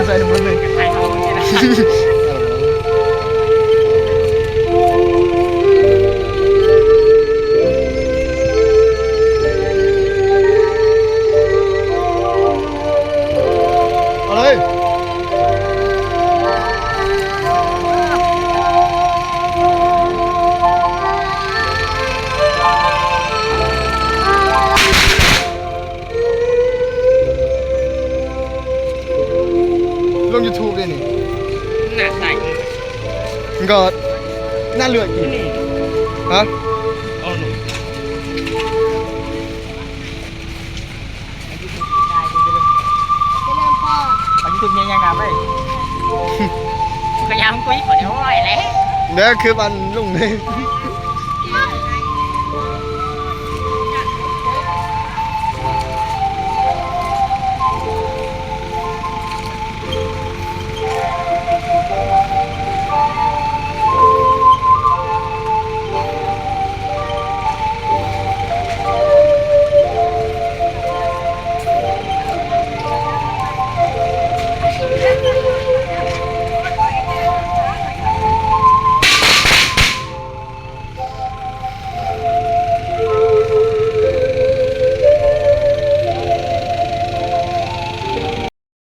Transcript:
ໃສ່ນ້ຳມັນເລີຍ ໃສ່ເຮົານີ້ນະ ເອົາເລີຍ. ລົງຢູທູບເດ້ນີ້ ໜ້າໃສ ມັນກໍໜ້າເລືອກອີກ ນີ້ ຮະ ເອົາລົງ ເອົາຢູທູບເຮັດຫຍັງນະເວີຍ ກະຢ່າມາຄຸຍ ຂໍເດີ ໂອ້ຍແຫຼະ ເດີ ຄືມັນລົງເດ້.